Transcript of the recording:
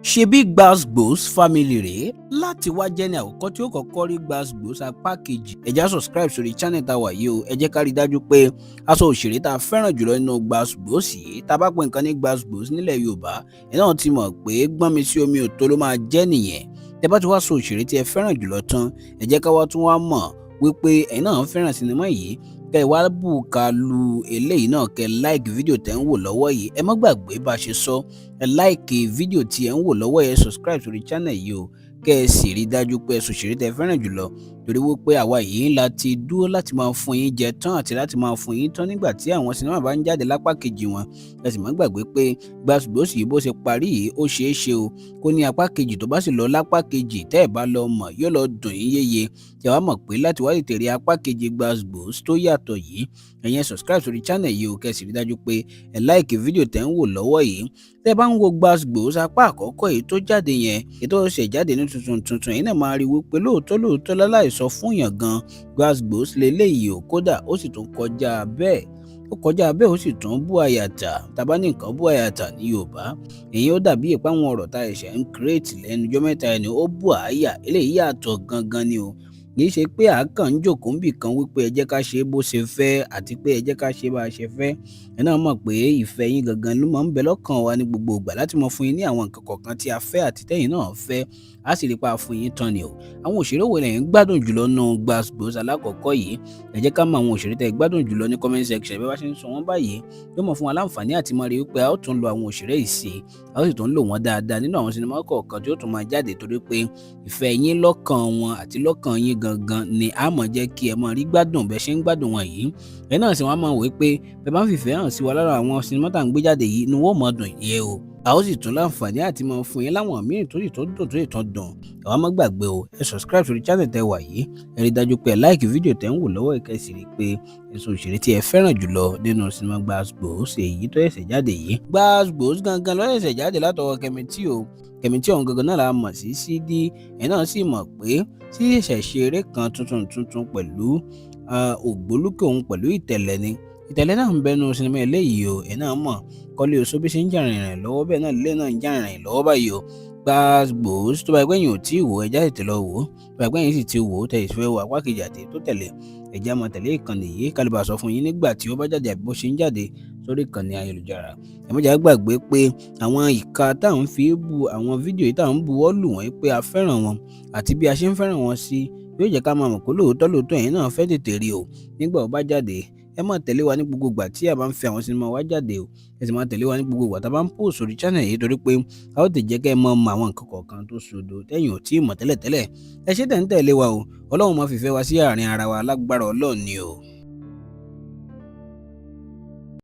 Ṣebí Gbas Family rèé. Láti wá jẹ́ ní àkọ́kọ́ tí ó kọ́kọ́ rí Gbas apá kejì, ẹ já subscribe sórí channel tá a wà yìí o. Ẹ jẹ́ ká rí i dájú pé aṣọ òṣèré tá a fẹ́ràn jùlọ nínú Gbas yìí, tá a bá pè nǹkan ní Gbas nílẹ̀ Yorùbá, ẹ náà ti mọ̀ pé gbọ́n mi sí omi ò tó ló máa jẹ́ nìyẹn. Tẹ bá ti wá sọ òṣèré tí ẹ fẹ́ràn jùlọ tán, ẹ jẹ́ ká wá tún wá mọ̀ wípé ẹ̀yin náà fẹ́ràn sinimá yìí, kẹ́ ẹ wá bùkà lu eléyìí náà, kẹ́ ẹ like fídíò tẹ́ ń wò lọ́wọ́ yìí. Ẹ má gbàgbé bá a ṣe sọ, ẹ like fídíò tí ẹ ń wò lọ́wọ́ yẹn, subscribe sórí channel yìí o, kẹ́ ẹ sì rí dájú pé ẹ sòṣèré tẹ́ fẹ́ràn jùlọ, torí wípé àwa yìí la ti dúró láti máa fún yín jẹ tán àti láti máa fún yín tán nígbà tí àwọn sinimá bá ń jáde lápá kejì wọn. Ẹ sì má gbàgbé pé Gbas yìí, bó ṣe parí yìí, ó ṣeé ṣe o kó ní apá kejì. Tó bá sì lọ lápá kejì, tẹ́ ẹ̀ bá lọ mọ̀, yóò lọ dùn yín yéye. Tí a wá mọ̀ pé láti wá tètè rí apá kejì Gbas tó yàtọ̀ yìí, ẹ̀yin subscribe sórí channel yìí o, kẹ́ ẹ sì rí dájú pé ẹ like fídíò tẹ́ ń wò lọ́wọ́ yìí. Tẹ́ bá ń wo Gbas apá àkọ́kọ́ yìí tó jáde yẹn, èyí tó ṣẹ̀ jáde ní tuntun tuntun yìí náà, máa rí wípé lóòótọ́ lóòótọ́, láláì sọ fún yàn gan, Gbas leléyìí o. Kódà ó sì tún kọjá bẹ́ẹ̀, ó kọjá bẹ́ẹ̀, ó sì tún bú àyàtà. Tàbá ní nǹkan bú àyàtà ní Yorùbá, èyí ó dàbí ìpá àwọn ọ̀rọ̀ tá ẹ̀ṣẹ̀ ń create lẹ́nu ọjọ́ mẹ́ta ẹni ó bú àyà. Eléyìí yàtọ̀ gangan ni o. Kì í ṣe pé àákàn ń jòkó ń bì kan wípé ẹ jẹ́ ká ṣe bó ṣe fẹ́ àti pé ẹ jẹ́ ká ṣe bá a ṣe fẹ́. Ẹ náà mọ̀ pé ìfẹ́ yín gangan ló máa ń bẹ lọ́kàn wa ní gbogbo ìgbà láti mọ fún yín ní àwọn nǹkan kọ̀ọ̀kan tí a fẹ́ àti tẹ́yin náà fẹ́, á sì rí pa fún yín tán ni o. Àwọn òṣèré wo lẹ̀yin gbádùn jùlọ nínú Gbas alákọ̀ọ́kọ́ yìí? Ẹ jẹ́ ká mọ àwọn òṣèré tẹ́ gbádùn jùlọ ní comment section. Bí wọ́n ṣe ń sọ wọ́n báyìí, yóò mọ̀ fún wa láǹfààní àti mọ̀ rí wípé a ó tún lo àwọn òṣèré yìí sí, a ó sì tún lò wọ́n dáadáa nínú àwọn sinimá kọ̀ọ̀kan tí ó tún máa jáde, torí pé ìfẹ́ yín lọ́kàn wọn àti lọ́kàn yín gangan ni a mọ̀ jẹ́ kí ẹ máa rí gbádùn bẹ́ẹ̀ ṣe ń gbádùn wọn yìí. Ẹ náà sì wọ́n máa wò pé bẹ́ẹ̀ bá ń fìfẹ́ hàn sí wa lára àwọn sinimá tá à ń gbé jáde yìí, inú wọn mọ̀ dùn yẹ o. A ó sì tún láǹfààní àti máa fún yín láwọn míì tó sì tó dùn, tó sì tún dùn. Ẹ wá má gbàgbé o, ẹ subscribe sórí channel tẹ́ wà yìí, ẹ rí dájú pé ẹ like fídíò tẹ́ ń wò lọ́wọ́, ẹ sì rí pé ẹ̀sùn òṣèré tí ẹ fẹ́ràn jùlọ nínú sinimá Gbas èyí tó ṣẹ̀ṣẹ̀ jáde yìí. Gbas gangan ló ṣẹ̀ṣẹ̀ jáde látọwọ́ Kemity o. Kemity ọ̀hún gangan náà la mọ̀ sí Sídí. Ẹ̀ náà sì mọ̀ pé tí ṣẹ̀ṣẹ̀ ṣe eré kan tuntun tuntun pẹ̀lú ògbólúkè òun pẹ̀lú ìtẹ̀lẹ̀ ni. Ìtẹ̀lẹ̀ náà ń bẹnu sinimá eléyìí o. Ẹ̀ náà mọ̀ Kọ́lé Oṣó bí ṣe ń jà rìnrìn lọ́wọ́, bẹ́ẹ̀ náà lílé náà ń jà rìnrìn lọ́wọ́ báyìí o. Gbas tó bá ẹgbẹ́ yìí ò tí ì wò, ẹ já tètè lọ wò ó. Tó bá ẹgbẹ́ yìí sì ti wò ó, tẹ̀ ìfẹ́ wo apá kejì àti tó tẹ̀lé, ẹ já máa tẹ̀lé ìkànnì yìí ká lè bá sọ fún yín nígbà tí ó bá jáde àbí bó ṣe ń jáde sórí ìkànnì ayélujára. Ẹ má jẹ́ gbàgbé pé àwọn ìka tá à ń fi bu àwọn fídíò yìí, tá à ń buwọ́ lù wọ́n pé a fẹ́ràn wọn, àti bí a ṣe ń fẹ́ràn wọn sí, yóò jẹ́ ká máa mọ̀ pé lóòótọ́ lóòótọ́ ẹ̀yin náà fẹ́ tètè rí o nígbà ó bá jáde. Ẹ máa tẹ̀lé wa ní gbogbo ìgbà tí a bá ń fi àwọn sinimá wa jáde o. Ẹ sì máa tẹ̀lé wa ní gbogbo ìgbà tá a bá ń post sórí channel yìí, torí pé a ó ti jẹ́ kẹ́ ẹ mọ̀ mọ̀ àwọn nǹkan kọ̀ọ̀kan tó ṣodo tẹ́yìn ò tí ì mọ̀ tẹ́lẹ̀tẹ́lẹ̀. Ẹ ṣé tẹ̀ ń tẹ̀lé wa o. Ọlọ́run máa fìfẹ́ wa sí àárín ara wa lágbára Ọlọ́run ni o.